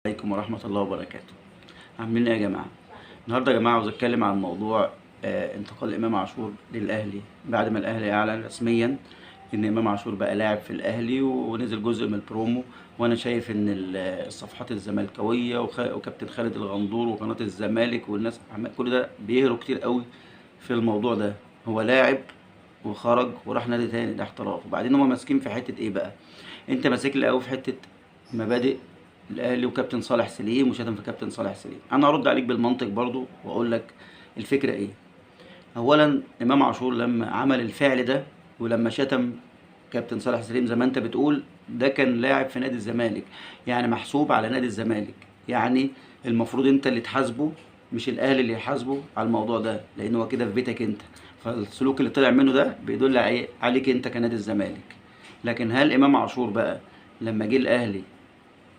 عليكم ورحمة الله وبركاته. عاملين ايه يا جماعة؟ النهاردة يا جماعة عاوز اتكلم عن موضوع انتقال امام عاشور للاهلي بعد ما الاهلي اعلن رسميا ان امام عاشور بقى لاعب في الاهلي ونزل جزء من البرومو. وانا شايف ان الصفحات الزملكاوية وكابتن خالد الغندور وقناة الزمالك والناس كل ده بيهروا كتير قوي في الموضوع ده. هو لاعب وخرج وراح نادي تاني، ده احتراف. وبعدين هما ماسكين في حتة ايه بقى؟ انت ماسك لي قوي في حتة مبادئ الاهلي وكابتن صالح سليم وشتم في كابتن صالح سليم. انا هرد عليك بالمنطق برضو واقول لك الفكرة ايه. اولا امام عاشور لما عمل الفعل ده ولما شتم كابتن صالح سليم زي ما انت بتقول، ده كان لاعب في نادي الزمالك، يعني محسوب على نادي الزمالك، يعني المفروض انت اللي تحاسبه مش الاهلي اللي يحاسبه على الموضوع ده، لان هو كده في بيتك انت. فالسلوك اللي طلع منه ده بيدل عليك انت كنادي الزمالك. لكن هل امام عاشور بقى لما جه الاهلي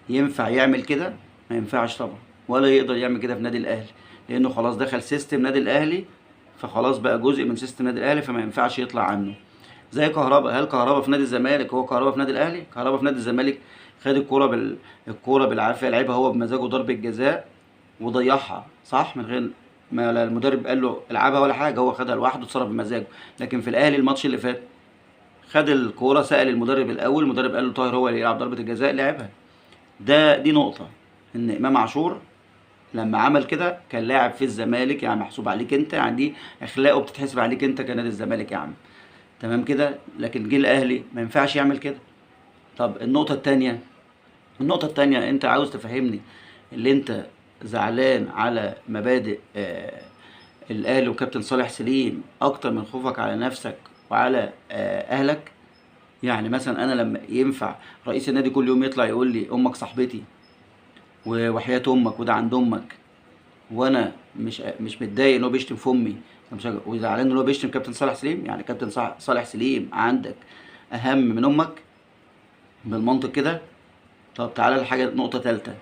ينفع يعمل كده؟ ما ينفعش طبعا، ولا يقدر يعمل كده في نادي الاهلي، لانه خلاص دخل system نادي الاهلي، فخلاص بقى جزء من system نادي الاهلي، فما ينفعش يطلع عنه. زي كهربا، هل كهربا في نادي الزمالك هو كهربا في نادي الاهلي؟ كهربا في نادي الزمالك خد الكورة بالعافية، لعبها هو بمزاجه ضربه جزاء وضيعها، صح؟ من غير ما لا المدرب قال له العبها ولا حاجة، هو خدها لوحده اتصرف بمزاجه. لكن في الاهلي الماتش اللي فات خد الكورة، سأل المدرب الاول، المدرب قال له طاهر هو اللي يلعب ضربه الجزاء، لعبها. دي نقطة، ان امام عاشور لما عمل كده كان لاعب في الزمالك، يعني محسوب عليك انت، يعني دي اخلاقه بتتحسب عليك انت كنادي الزمالك يا عم، تمام كده؟ لكن جه الاهلي ما ينفعش يعمل كده. طب النقطة التانية، انت عاوز تفهمني اللي انت زعلان على مبادئ الاهلي وكابتن صالح سليم اكتر من خوفك على نفسك وعلى اهلك؟ يعني مثلا انا لما ينفع رئيس النادي كل يوم يطلع يقول لي امك صاحبتي وحياة امك وده عند امك، وانا مش متضايق ان هو بيشتم في امي، وزعلان ان هو بيشتم كابتن صالح سليم؟ يعني كابتن صالح سليم عندك اهم من امك بالمنطق كده؟ طب تعالى لحاجة، نقطة ثالثة،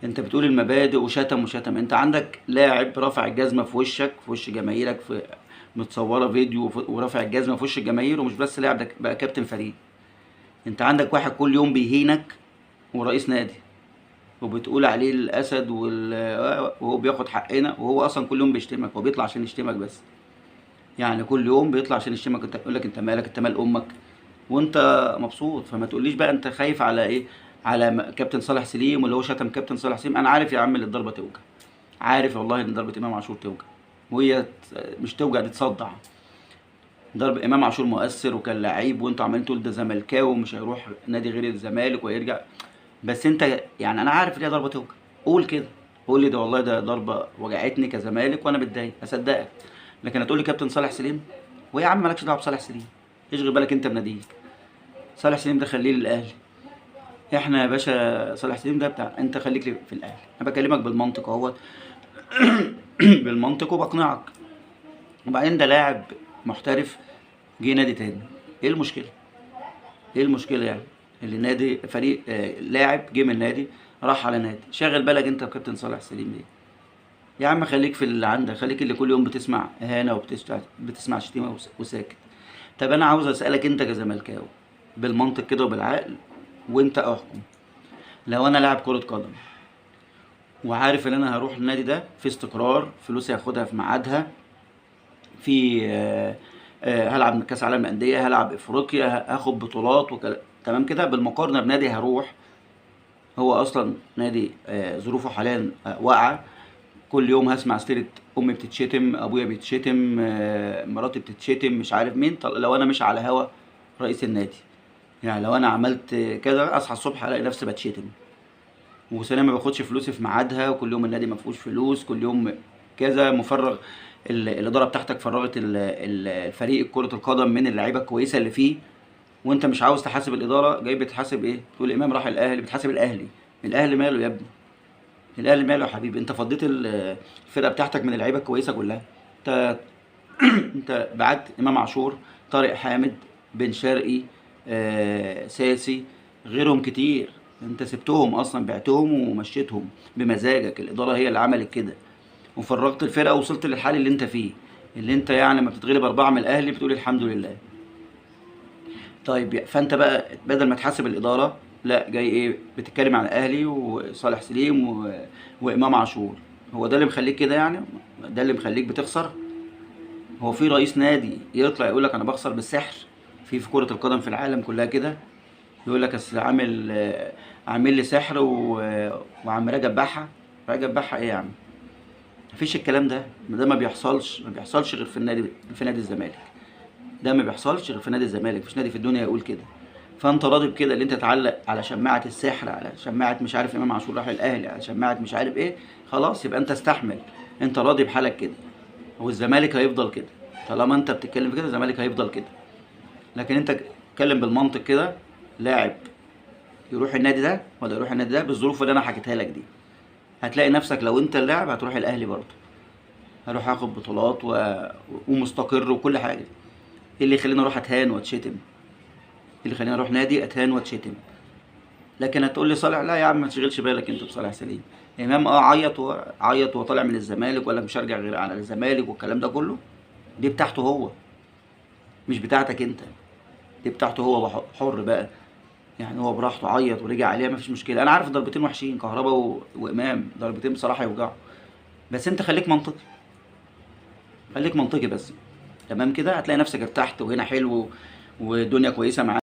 انت بتقول المبادئ وشتم وشتم، انت عندك لاعب رافع الجزمة في وشك، في وش جماهيرك، في متصورة فيديو ورافع الجزمة في وش الجماهير، ومش بس لاعب، ده بقى كابتن فريق. انت عندك واحد كل يوم بيهينك ورئيس نادي وبتقول عليه الاسد وهو بياخد حقنا، وهو اصلا كل يوم بيشتمك، هو بيطلع عشان يشتمك بس، يعني كل يوم بيطلع عشان يشتمك. انت يقول لك انت مالك، انت مال امك، وانت مبسوط. فما تقوليش بقى انت خايف على ايه، على كابتن صالح سليم واللي هو شتم كابتن صالح سليم. انا عارف يا عم ان الضربة توجع، عارف والله ان ضربه امام عاشور توجع، وهي مش توجع دي تصدع. ضرب امام عاشور مؤثر وكان لعيب، وانتوا عمالين تقول ده زملكاوي ومش هيروح نادي غير الزمالك وهيرجع، بس انت يعني انا عارف ان هي ضربه توجع، قول كده، قول لي ده والله ده ضربه وجعتني كزمالك وانا متضايق، اصدقك. لكن هتقول لي كابتن صالح سليم، ويا عم مالكش دعوه بصالح سليم، اشغل بالك انت بناديك. صالح سليم ده خليه للاهلي، احنا يا باشا صالح سليم ده بتاع انت، خليك في الاهلي. انا بكلمك بالمنطق اهوت بالمنطق وبقنعك. وبعدين ده لاعب محترف جه نادي تاني، ايه المشكلة؟ ايه المشكلة يعني؟ اللي نادي فريق لاعب جه من نادي راح على نادي، شاغل بالك انت بكابتن صالح سليم ليه؟ يا عم خليك في اللي عندك، خليك اللي كل يوم بتسمع اهانه وبتسمع شتيمه وساكت. طب انا عاوز اسالك انت كزملكاوي بالمنطق كده وبالعقل، وانت احكم. لو انا لاعب كره قدم وعارف ان انا هروح النادي ده في استقرار، فلوسي هاخدها في ميعادها، في هلعب كاس عالم اندية، هلعب افريقيا، هاخد بطولات تمام كده، بالمقارنة بنادي هروح هو اصلا نادي ظروفه حاليا واقعه، كل يوم هسمع سيره امي بتتشتم، ابويا بيتشتم، مراتي بتتشتم، مش عارف مين. طب لو انا مش على هوا رئيس النادي، يعني لو انا عملت كذا اصحى الصبح الاقي نفسي بتشتم، وسنة ما باخدش فلوسي في ميعادها، وكل يوم النادي ما فيهوش فلوس، كل يوم كذا، مفرغ الادارة بتاعتك فرغت الفريق كره القدم من اللعيبة الكويسة اللي فيه، وانت مش عاوز تحاسب الادارة، جاي بتحاسب ايه؟ تقول امام راح الاهلي، بتحاسب الاهلي. الاهلي ماله يا ابني؟ الاهلي ماله يا حبيبي؟ انت فضيت الفرقة بتاعتك من اللعيبة الكويسة كلها. انت بعت امام عاشور، طارق حامد، بن شرقي، ساسي، غيرهم كتير، انت سبتهم اصلا، بعتهم ومشيتهم بمزاجك، الادارة هي اللي عملت كده، وفرغت الفرقة ووصلت للحال اللي انت فيه، اللي انت يعني ما بتتغلب 4 من الاهلي بتقول الحمد لله. طيب فانت بقى بدل ما تحاسب الادارة لا جاي ايه بتتكلم عن الاهلي وصالح سليم وامام عاشور. هو ده اللي مخليك كده يعني؟ ده اللي مخليك بتخسر؟ هو في رئيس نادي يطلع يقول لك انا بخسر بالسحر؟ في كرة القدم في العالم كلها كده يقول لك اصل عامل لي سحر وعم رجب بحة. رجب بحة ايه يا عم؟ مفيش الكلام ده، ده ما بيحصلش، ما بيحصلش غير في النادي، في نادي الزمالك. ده ما بيحصلش غير في نادي الزمالك، مفيش نادي في الدنيا يقول كده. فانت راضي بكده اللي انت تعلق على شماعة السحر، على شماعة مش عارف امام عاشور راح الاهلي، على شماعة مش عارف ايه، خلاص يبقى انت استحمل، انت راضي بحالك كده. والزمالك هيفضل كده طالما انت بتتكلم كده، الزمالك هيفضل كده. لكن انت اتكلم بالمنطق كده، لاعب يروح النادي ده ولا يروح النادي ده بالظروف اللي انا حكيتها لك دي، هتلاقي نفسك لو انت اللاعب هتروح الاهلي برضه، هروح اخد بطولات ومستقر وكل حاجة. ايه اللي يخليني اروح اتهان واتشتم؟ ايه اللي يخليني اروح نادي اتهان واتشتم؟ لكن هتقول لي صالح، لا يا عم ما تشغلش بالك انت بصالح سليم. امام عيط وطالع من الزمالك ولا مش هرجع غير على الزمالك والكلام ده كله، دي بتاعته هو مش بتاعتك انت، دي بتاعته هو، حر بقى يعني، هو براحته عيط ورجع عليها مفيش مشكلة. انا عارف ضربتين وحشين، كهربا وامام ضربتين بصراحة يوجعوا، بس انت خليك منطقي، خليك منطقي بس، تمام كده هتلاقي نفسك ارتحت وهنا حلو والدنيا كويسة معاك.